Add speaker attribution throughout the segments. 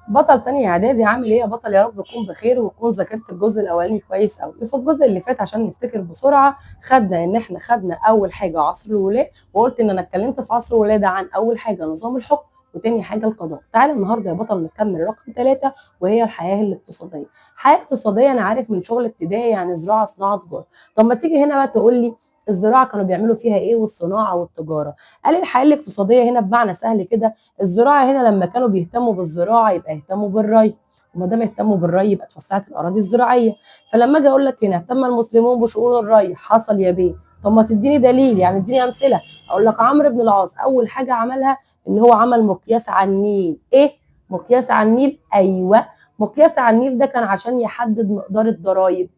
Speaker 1: بطل تاني اعدادي عامل ايه يا بطل؟ يا رب تكون بخير وتكون ذاكرت الجزء الاولاني كويس قوي. في الجزء اللي فات عشان نفتكر بسرعة خدنا ان احنا خدنا اول حاجة عصر الولاه، وقلت ان انا اتكلمت في عصر الولاه ده عن اول حاجة نظام الحكم وتاني حاجة القضاء. تعالى النهارده يا بطل نكمل رقم 3 وهي الحياة الاقتصادية. حياة اقتصادية انا عارف من شغل ابتدائي يعني زراعة صناعة تجارة. طب ما تيجي هنا بقى تقول لي الزراعة كانوا بيعملوا فيها ايه والصناعة والتجارة؟ قال الحياة الاقتصادية هنا بمعنى سهل كده، الزراعة هنا لما كانوا بيهتموا بالزراعة يبقى يهتموا بالري، وما دام اهتموا بالري يبقى اتوسعت الاراضي الزراعية. فلما اجي اقول لك هنا اهتم المسلمون بشؤون الري، حصل يا بيه. طب ما تديني دليل، يعني اديني امثلة. اقول لك عمرو بن العاص اول حاجة عملها ان هو عمل مقياس على النيل. ايه مقياس على النيل؟ ايوه مقياس على النيل ده كان عشان يحدد مقدار الضرايب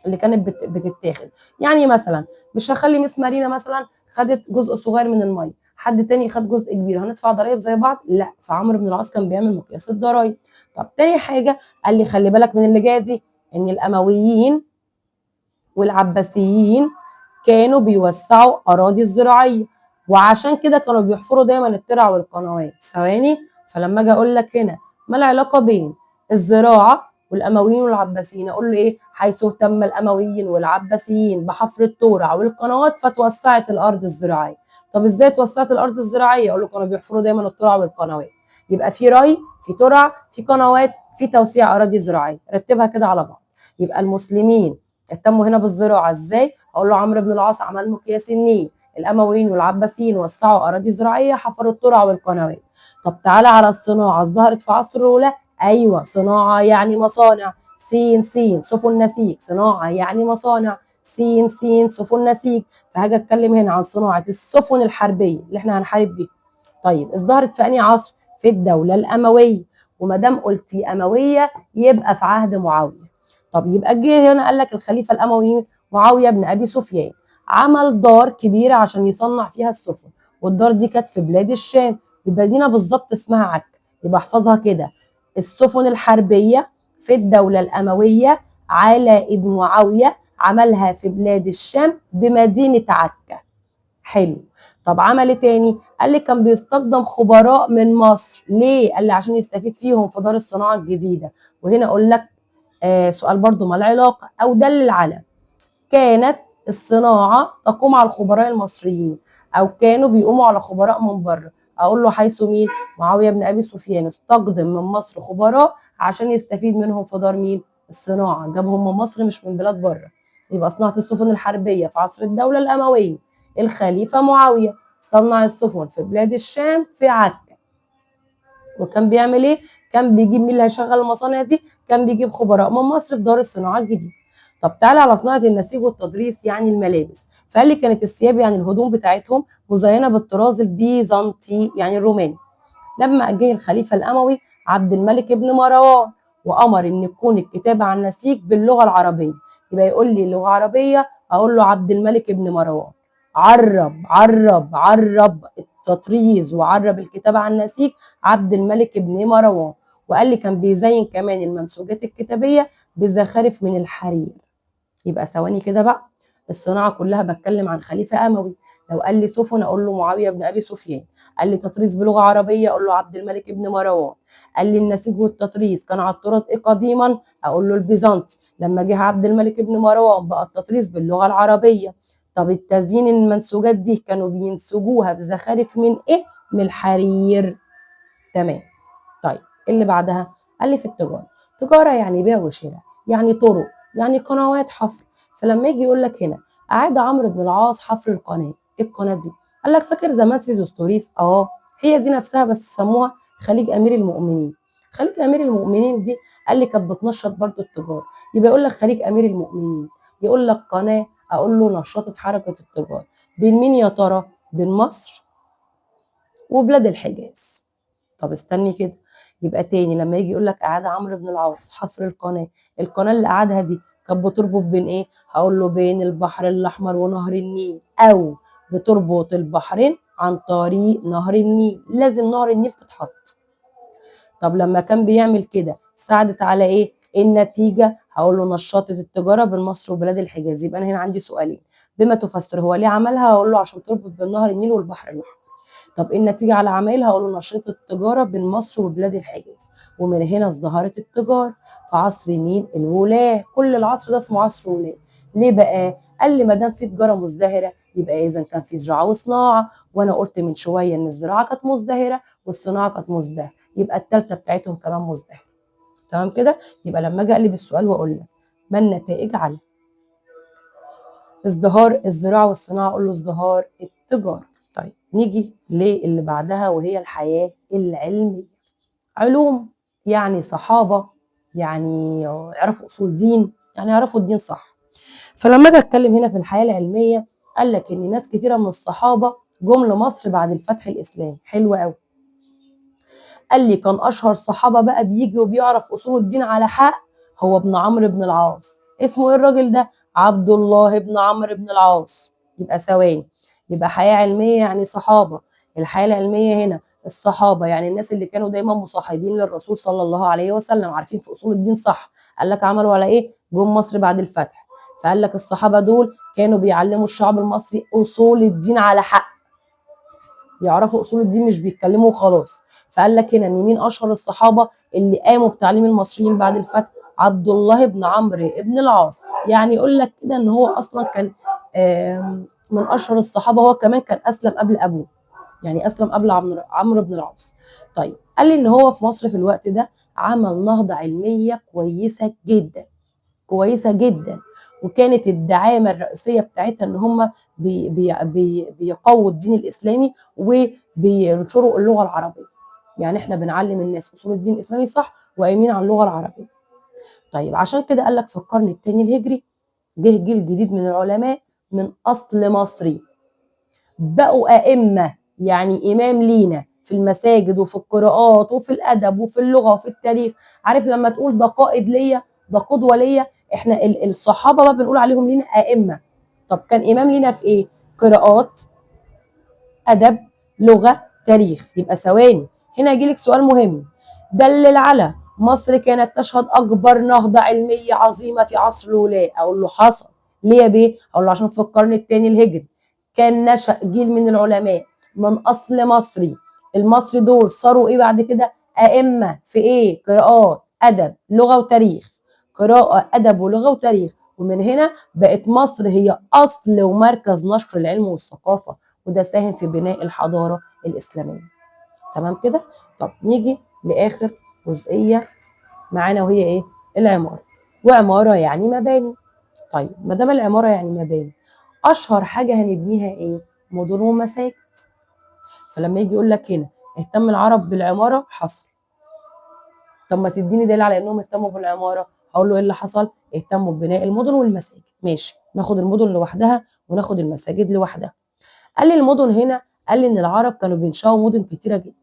Speaker 1: اللي كانت بتتاخد. يعني مثلا مش هخلي مس مارينا مثلا خدت جزء صغير من المية، حد تاني خد جزء كبير، هندفع ضرايب زي بعض؟ لا. فعمرو بن العاص كان بيعمل مقياس الضرايب. طب تاني حاجة قال لي خلي بالك من اللي جاية دي، ان الامويين والعباسيين كانوا بيوسعوا اراضي الزراعية، وعشان كده كانوا بيحفروا دايما الترع والقنوات. ثواني، فلما اجي اقول لك هنا ما العلاقة بين الزراعة والامويين والعباسيين، اقول له ايه؟ حيث اهتم الامويين والعباسيين بحفر الترع والقنوات فتوسعت الارض الزراعية. طب ازاي توسعت الارض الزراعية؟ اقول له كانوا بيحفروا دايما الترع والقنوات. يبقى في ري، في ترع، في قنوات، في توسيع اراضي زراعية. رتبها كده على بعض. يبقى المسلمين اهتموا هنا بالزراعة ازاي؟ اقول له عمرو بن العاص عمل مقياس النيل، الامويين والعباسيين وسعوا اراضي زراعية، حفروا الترع والقنوات. طب تعالى على الصناعة، ظهرت في عصر الولاه؟ ايوه صناعة يعني مصانع، سين سين سفن نسيج، صناعة يعني مصانع، سين سين سفن نسيج. فهاجي اتكلم هنا عن صناعة السفن الحربية اللي احنا هنحارب بيها. طيب ازدهرت في انهي عصر؟ في الدولة الاموية. وما دام قلتي امويه يبقى في عهد معاوية. طب يبقى جه هنا قال لك الخليفة الاموي معاوية بن ابي سفيان عمل دار كبيرة عشان يصنع فيها السفن، والدار دي كانت في بلاد الشام، بمدينة بالظبط اسمها عكا. يبقى احفظها كده، السفن الحربية في الدولة الاموية على ايد معاوية عملها في بلاد الشام بمدينة عكا. حلو. طب عمل ايه تاني؟ قال لي كان بيستخدم خبراء من مصر. ليه؟ قال لي عشان يستفيد فيهم في دار الصناعة الجديدة. وهنا اقول لك سؤال برضو ما العلاقة او دلل على كانت الصناعة تقوم على الخبراء المصريين او كانوا بيقوموا على خبراء من بره. اقول له حيث مين؟ معاوية بن ابي سفيان استقدم من مصر خبراء عشان يستفيد منهم في دار مين؟ الصناعة. جابهم من مصر مش من بلاد بره. يبقى صناعة السفن الحربية في عصر الدولة الاموية الخليفة معاوية صنع السفن في بلاد الشام في عكا. وكان بيعمل ايه؟ كان بيجيب مين اللي هيشغل المصانع دي؟ كان بيجيب خبراء من مصر في دار الصناعة الجديدة. طب تعالى على صناعة النسيج والتدريس يعني الملابس. فقال لي كانت الثياب يعني الهدوم بتاعتهم مزينة بالطراز البيزنطي يعني الروماني. لما جه الخليفة الاموي عبد الملك بن مروان وامر ان تكون الكتابة عن النسيج باللغة العربية. يبقى يقول لي لغة عربية اقول له عبد الملك بن مروان. عرب عرب عرب التطريز وعرب الكتابة عن النسيج عبد الملك بن مروان. وقال لي كان بيزين كمان المنسوجات الكتابية بزخارف من الحرير. يبقى ثواني كده بقى، الصناعة كلها بتكلم عن خليفة اموي. لو قال لي سفن اقول له معاوية بن ابي سفيان، قال لي تطريز بلغه عربية اقول له عبد الملك بن مروان، قال لي النسيج والتطريز كان على الطراز ايه قديما اقول له البيزنطي. لما جه عبد الملك بن مروان بقى التطريز باللغة العربية. طب التزيين المنسوجات دي كانوا بينسجوها بزخارف من ايه؟ من الحرير. تمام. طيب اللي بعدها قال لي في التجارة. تجارة يعني بيع وشراء، يعني طرق، يعني قنوات حفر. فلما يجي يقول لك هنا اعاد عمرو بن العاص حفر القناة، ايه القناة دي؟ قال لك فاكر زمان سيزوستوريس؟ هي دي نفسها بس سموها خليج امير المؤمنين. خليج امير المؤمنين دي قال لي كانت بتنشط برضو التجارة. يبقى يقول لك خليج امير المؤمنين، يقول لك قناة، اقول له نشطت حركة التجارة بين مين يا ترى؟ بين مصر وبلاد الحجاز. طب استني كده، يبقى تاني لما يجي يقول لك اعاد عمرو بن العاص حفر القناة، القناة اللي قعدها دي كانت بتربط بين ايه؟ هقول له بين البحر الاحمر ونهر النيل، او بتربط البحرين عن طريق نهر النيل، لازم نهر النيل تتحط. طب لما كان بيعمل كده ساعدت على ايه؟ النتيجة هقول له نشطت التجارة بين مصر وبلاد الحجاز. يبقى انا هنا عندي سؤالين، بما تفسر هو ليه عملها؟ هقول له عشان تربط بين نهر النيل والبحر الاحمر. طب ايه النتيجة على عمايلها؟ هقول له نشيط التجارة بين مصر وبلاد الحجاز. ومن هنا ازدهرت التجارة في عصر مين؟ الولاة. كل العصر ده اسمه عصر ولاة. ليه بقى؟ قال لي ما دام في تجارة مزدهره يبقى اذا كان في زراعة وصناعة، وانا قلت من شوية ان الزراعة كانت مزدهره والصناعة كانت مزدهره، يبقى الثالثة بتاعتهم كمان مزدهره. تمام كده؟ يبقى لما اجي اقلب السؤال واقول لك ما النتائج على ازدهار الزراعة والصناعة، اقول له ازدهار التجارة. طيب نيجي للي بعدها وهي الحياة العلمية. علوم يعني صحابه، يعني يعرفوا اصول دين، يعني يعرفوا الدين صح. فلما اجي اتكلم هنا في الحياة العلمية قال لك ان ناس كتيرة من الصحابة جم لمصر بعد الفتح الاسلامي. حلو قوي. قال لي كان اشهر صحابه بقى بيجي وبيعرف اصول الدين على حق هو ابن عمرو بن العاص. اسمه ايه الراجل ده؟ عبد الله بن عمرو بن العاص. يبقى ثواني، يبقى حياة علمية يعني صحابه. الحياة العلمية هنا الصحابة يعني الناس اللي كانوا دايما مصاحبين للرسول صلى الله عليه وسلم، عارفين في اصول الدين صح. قال لك عملوا على ايه؟ جم مصر بعد الفتح، فقال لك الصحابة دول كانوا بيعلموا الشعب المصري اصول الدين على حق، يعرفوا اصول الدين مش بيتكلموا وخلاص. فقال لك هنا ان مين اشهر الصحابة اللي قاموا بتعليم المصريين بعد الفتح؟ عبد الله بن عمرو بن العاص. يعني يقول لك كده ان هو اصلا كان من اشهر الصحابة، هو كمان كان اسلم قبل ابوه، يعني اسلم قبل عمرو بن العاص. طيب قال لي ان هو في مصر في الوقت ده عمل نهضة علمية كويسة جدا، كويسة جدا، وكانت الدعامه الرئيسية بتاعتها ان هم بي بي بي بيقووا الدين الاسلامي وبينشروا اللغة العربية. يعني احنا بنعلم الناس اصول الدين الاسلامي صح وقايمين على اللغة العربية. طيب عشان كده قال لك في القرن الثاني الهجري جه جيل جديد من العلماء من اصل مصري، بقوا ائمة، يعني امام لينا في المساجد وفي القراءات وفي الادب وفي اللغة وفي التاريخ. عارف لما تقول ده قائد ليا، ده قدوة ليا، احنا الصحابة بقى بنقول عليهم لينا ائمة. طب كان امام لينا في ايه؟ قراءات، ادب، لغة، تاريخ. يبقى ثواني، هنا يجيلك سؤال مهم، دلل على مصر كانت تشهد اكبر نهضة علمية عظيمة في عصر الولاة. اقول له حصل. ليه يا بيه؟ اقول له عشان في القرن الثاني الهجري كان نشأ جيل من العلماء من اصل مصري، المصري دول صاروا ايه بعد كده؟ ائمة في ايه؟ قراءات، ادب، لغة وتاريخ. قراءة، ادب، ولغة وتاريخ. ومن هنا بقت مصر هي اصل ومركز نشر العلم والثقافة، وده ساهم في بناء الحضارة الاسلامية. تمام كده؟ طب نيجي لاخر جزئية معانا وهي ايه؟ العمارة. وعمارة يعني مباني. طيب ما دام العمارة يعني مباني، اشهر حاجة هنبنيها ايه؟ مدن ومساجد. فلما يجي يقول لك هنا اهتم العرب بالعماره، حصل. طب ما تديني دليل على انهم اهتموا بالعماره، هقول له ايه اللي حصل؟ اهتموا ببناء المدن والمساجد. ماشي، ناخد المدن لوحدها وناخد المساجد لوحدها. قال لي المدن هنا، قال لي ان العرب كانوا بينشأوا مدن كتيرة جدا،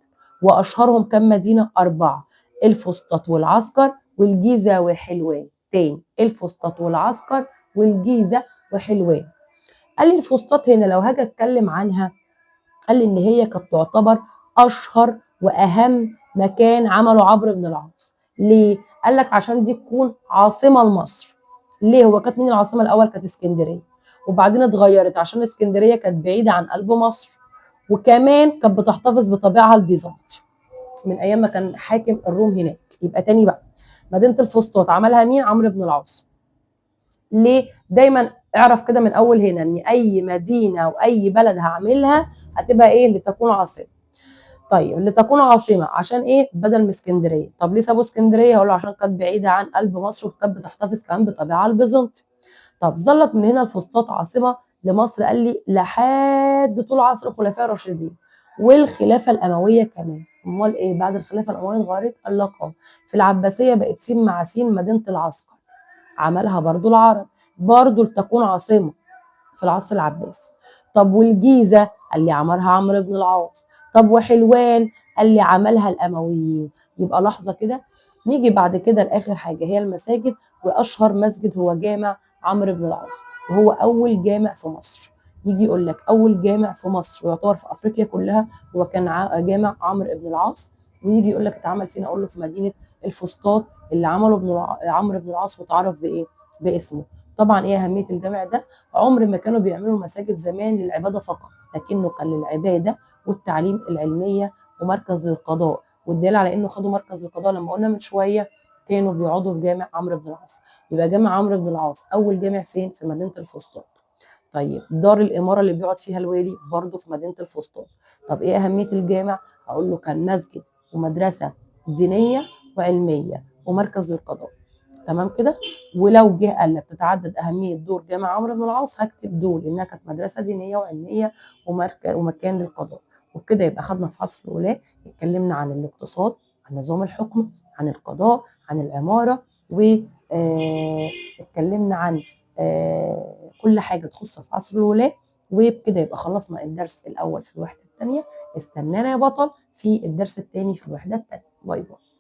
Speaker 1: واشهرهم كم مدينة؟ 4: الفسطاط والعسكر والجيزه وحلوان. تاني، الفسطاط والعسكر والجيزه وحلوان. قال لي الفسطاط هنا لو هاجي اتكلم عنها، قال لي ان هي كانت تعتبر اشهر واهم مكان عمله عمرو بن العاص. ليه؟ قال لك عشان دي تكون عاصمة لمصر. ليه؟ هو كانت مين العاصمة الاول؟ كانت اسكندرية، وبعدين اتغيرت عشان اسكندرية كانت بعيدة عن قلب مصر، وكمان كانت بتحتفظ بطابعها البيزنطي من ايام ما كان حاكم الروم هناك. يبقى تاني بقى مدينة الفسطاط عملها مين؟ عمرو بن العاص. ليه؟ دايما اعرف كده من اول هنا ان اي مدينة واي بلد هعملها هتبقى ايه؟ اللي تكون عاصمة. طيب اللي تكون عاصمة عشان ايه؟ بدل من اسكندرية. طب ليه سابوا اسكندرية؟ هقول له عشان كانت بعيدة عن قلب مصر وكانت بتحتفظ كمان بطابعها البيزنطي. طب ظلت من هنا الفسطاط عاصمة لمصر قال لي لحد طول عصر الخلفاء الراشدين والخلافة الاموية كمان. امال ايه بعد الخلافة الاموية اتغيرت؟ قال لك اه في العباسية بقت سين مع سين مدينة العسكر، عملها برضو العرب برضو لتكون عاصمة في العصر العباسي. طب والجيزه؟ قال لي عملها عمرو بن العاص. طب وحلوان؟ قال لي عملها الامويين. يبقى لحظة كده، نيجي بعد كده لاخر حاجة هي المساجد، واشهر مسجد هو جامع عمرو بن العاص، وهو اول جامع في مصر. يجي يقول لك اول جامع في مصر ويعتبر في افريقيا كلها هو كان جامع عمرو بن العاص. ويجي يقول لك اتعمل فين؟ اقول له في مدينة الفسطاط اللي عمله عمرو بن العاص واتعرف بايه؟ باسمه. طبعا ايه اهمية الجامع ده؟ عمر ما كانوا بيعملوا مساجد زمان للعبادة فقط، لكنه كان للعبادة والتعليم العلمية ومركز للقضاء. والدليل على انه خدوا مركز للقضاء لما قلنا من شوية كانوا بيقعدوا في جامع عمرو بن العاص. يبقى جامع عمرو بن العاص اول جامع فين؟ في مدينة الفسطاط. طيب دار الامارة اللي بيقعد فيها الوالي برضه في مدينة الفسطاط. طب ايه اهمية الجامع؟ هقول له كان مسجد ومدرسة دينية وعلميه ومركز للقضاء. تمام كده. ولو جه قال لك تتعدد اهمية دور جامع عمرو بن العاص هكتب دول انها كانت مدرسه دينية وعلميه ومكان للقضاء. وبكده يبقى خدنا في عصر الولاة، اتكلمنا عن الاقتصاد، عن نظام الحكم، عن القضاء، عن العمارة، واتكلمنا عن كل حاجة تخص في عصر الولاة. وبكده يبقى خلصنا الدرس الاول في الوحدة الثانية. استنانا يا بطل في الدرس الثاني في الوحدة الثانية. bye bye.